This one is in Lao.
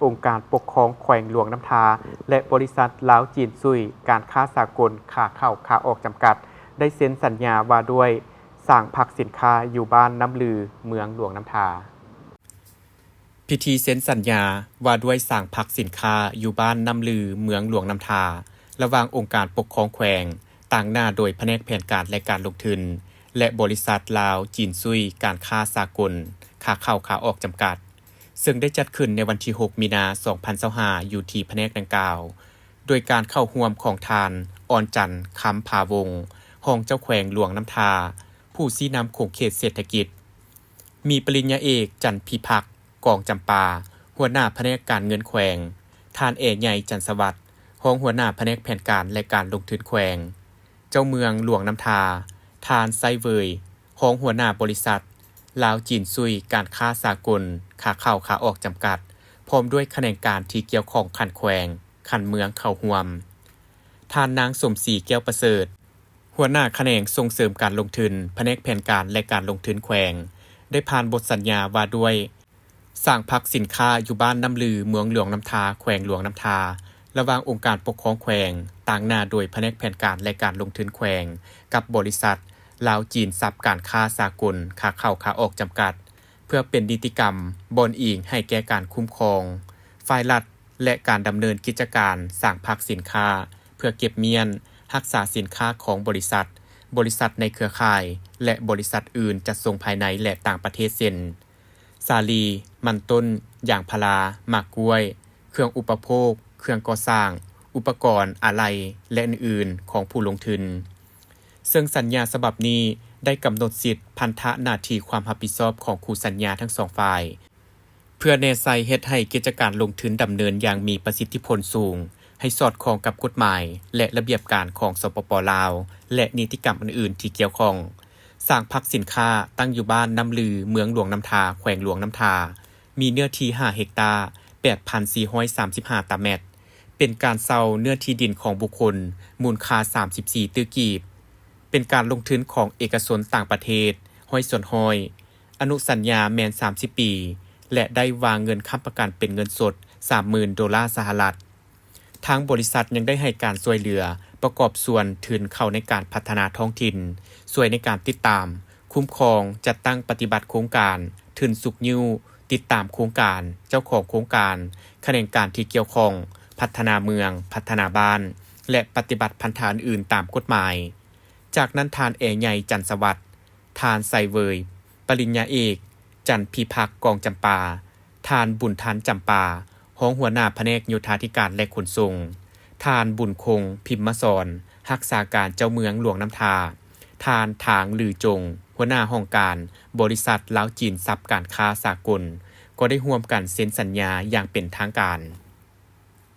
ອົງການປົກຄອງແຂວງຫຼວງນ້ຳທາ ແລະ ບໍລິສັດລາວຈີນຊຸຍ ການຄ້າສາກົນ ຂາເຂົ້າຂາອອກຈຳກັດ ໄດ້ເຊັນສັນຍາວ່າດ້ວຍສ້າງພັກສິນຄ້າຢູ່ບ້ານນ້ຳລື ເມືອງຫຼວງນ້ຳທາ. ພິທີເຊັນສັນຍາວ່າດ້ວຍສ້າງພັກສິນຄ້າຢູ່ບ້ານນ້ຳລື ເມືອງຫຼວງນ້ຳທາ ລະຫວ່າງອົງການປົກຄອງແຂວງ ຕາງໜ້າໂດຍພະແນກແຜນການ ແລະ ການລົງທຶນ ແລະ ບໍລິສັດລາວຈີນຊຸຍ ການຄ້າສາກົນ ຂາເຂົ້າຂາອອກຈຳກັດ ເຊິ່ງໄດ້ຈັດຂຶ້ນໃນວັນທີຫົກ ມີນາ ສອງພັນຊາວຫ້າ ຢູ່ທີ່ພະແນກດັ່ງກ່າວ ໂດຍການເຂົ້າຮ່ວມຂອງທ່ານ ອອນຈັນ ຄຳພາວົງ ຮອງເຈົ້າແຂວງຫຼວງນ້ຳທາ ຜູ້ຊີ້ນຳຂົງເຂດເສດຖະກິດ, ມີປະລິນຍາເອກ ຈັນພິພັກ ກອງຈຳປາ ຫົວໜ້າພະແນກການເງິນແຂວງ, ທ່ານ ແອໃຫຍ່ ຈັນສະຫວັດ ຮອງຫົວໜ້າພະແນກແຜນການ ແລະ ການລົງທຶນແຂວງ, ເຈົ້າເມືອງຫຼວງນ້ຳທາ, ທ່ານ ໄຊເຫວີຍ ຮອງຫົວໜ້າບໍລິສັດລາວຈີນຊຸຍ ການຄ້າສາກົນ ຂາເຂົ້າຂາອອກຈຳກັດ ພ້ອມດ້ວຍຂະແໜງການທີ່ກ່ຽວຂ້ອງຂັ້ນແຂວງ, ຂັ້ນເມືອງເຂົ້າຮ່ວມ. ທ່ານນາງ ສົມສີ ແກ້ວປະເສີດ ຫົວໜ້າຂະແໜງສົ່ງເສີມການລົງທຶນ ພະແນກແຜນການ ແລະ ການລົງທຶນແຂວງ ໄດ້ຜ່ານບົດສັນຍາວ່າດ້ວຍ ສ້າງພັກສິນຄ້າຢູ່ບ້ານນ້ຳລື ເມືອງຫຼວງນ້ຳທາ ແຂວງຫຼວງນ້ຳທາ ລະຫວ່າງອົງການປົກຄອງແຂວງ ຕາງໜ້າໂດຍພະແນກແຜນການ ແລະ ການລົງທຶນແຂວງ ກັບບໍລິສັດລາວຈີນຊັບ ການຄ້າສາກົນ ຂາເຂົ້າຂາອອກຈຳກັດ ເພື່ອເປັນນິຕິກຳບ່ອນອີງໃຫ້ແກ່ການຄຸ້ມຄອງຝ່າຍລັດ ແລະ ການດຳເນີນກິດຈະການສ້າງພັກສິນຄ້າ ເພື່ອເກັບມ້ຽນ, ຮັກສາສິນຄ້າຂອງບໍລິສັດ, ບໍລິສັດໃນເຄືອຂ່າຍ ແລະ ບໍລິສັດອື່ນຈັດສົ່ງພາຍໃນ ແລະ ຕ່າງປະເທດ ເຊັ່ນ ສາລີ, ມັນຕົ້ນ, ຢາງພາລາ, ໝາກກ້ວຍ, ເຄື່ອງອຸປະໂພກ, ເຄື່ອງກໍ່ສ້າງ, ອຸປະກອນອາໄຫຼ່ ແລະ ອື່ນໆ ຂອງຜູ້ລົງທຶນ. ເຊິ່ງສັນຍາສະບັບນີ້ໄດ້ກຳນົດສິດ, ພັນທະໜ້າທີ່ຄວາມຮັບຜິດຊອບຂອງຄູ່ສັນຍາທັງສອງຝ່າຍ ເພື່ອແນໃສ່ເຮັດໃຫ້ກິດຈະການລົງທຶນດຳເນີນຢ່າງມີປະສິດທິຜົນສູງ, ໃຫ້ສອດຄ່ອງກັບກົດໝາຍ ແລະ ລະບຽບການຂອງ ສປປ ລາວ ແລະ ນິຕິກຳອື່ນໆທີ່ກ່ຽວຂ້ອງ. ສ້າງພັກສິນຄ້າຕັ້ງຢູ່ບ້ານນ້ຳລື ເມືອງຫຼວງນ້ຳທາ ແຂວງຫຼວງນ້ຳທາ, ມີເນື້ອທີ່ຫ້າເຮັກຕາ, ແປດພັນສີ່ຮ້ອຍສາມສິບຫ້າຕາແມັດ, ເປັນການເຊົ່າເນື້ອທີ່ດິນຂອງບຸກຄົນ ມູນຄ່າສາມສິບສີ່ຕື້ກີບ, ເປັນການລົງທຶນຂອງເອກະຊົນຕ່າງປະເທດຮ້ອຍສ່ວນຮ້ອຍ, ອະນຸສັນຍາແມ່ນສາມສິບປີ ແລະ ໄດ້ວາງເງິນຄ້ຳປະກັນເປັນເງິນສົດສາມໝື່ນໂດລາສະຫະລັດ. ທາງບໍລິສັດຍັງໄດ້ໃຫ້ການຊ່ວຍເຫຼືອປະກອບສ່ວນທຶນເຂົ້າໃນການພັດທະນາທ້ອງຖິ່ນ, ຊ່ວຍໃນການຕິດຕາມ, ຄຸ້ມຄອງ, ຈັດຕັ້ງປະຕິບັດໂຄງການ, ທຶນຊຸກຍູ້, ຕິດຕາມໂຄງການ, ເຈົ້າຂອງໂຄງການ, ຂະແໜງການທີ່ກ່ຽວຂ້ອງ, ພັດທະນາເມືອງ, ພັດທະນາບ້ານ ແລະ ປະຕິບັດພັນທະອື່ນໆຕາມກົດໝາຍ. ຈາກນັ້ນ ທ່ານ ແອໃຫຍ່ ຈັນສະຫວັດ, ທ່ານ ໄຊເຫວີຍ, ປະລິນຍາເອກ ຈັນພິພັກ ກອງຈຳປາ, ທ່ານ ບຸນທັນ ຈຳປາ, ຮອງຫົວໜ້າພະແນກໂຍທາທິການ ແລະ ຂົນສົ່ງ, ທ່ານ ບຸນຄົງ ພິມມະສອນ, ຮັກສາການເຈົ້າເມືອງຫຼວງນ້ຳທາ, ທ່ານ ທາງ ຫຼື ຈົງ, ຫົວໜ້າຫ້ອງການບໍລິສັດລາວຈີນຊັບ ການຄ້າສາກົນ ກໍໄດ້ຮ່ວມກັນເຊັນສັນຍາຢ່າງເປັນທາງການ.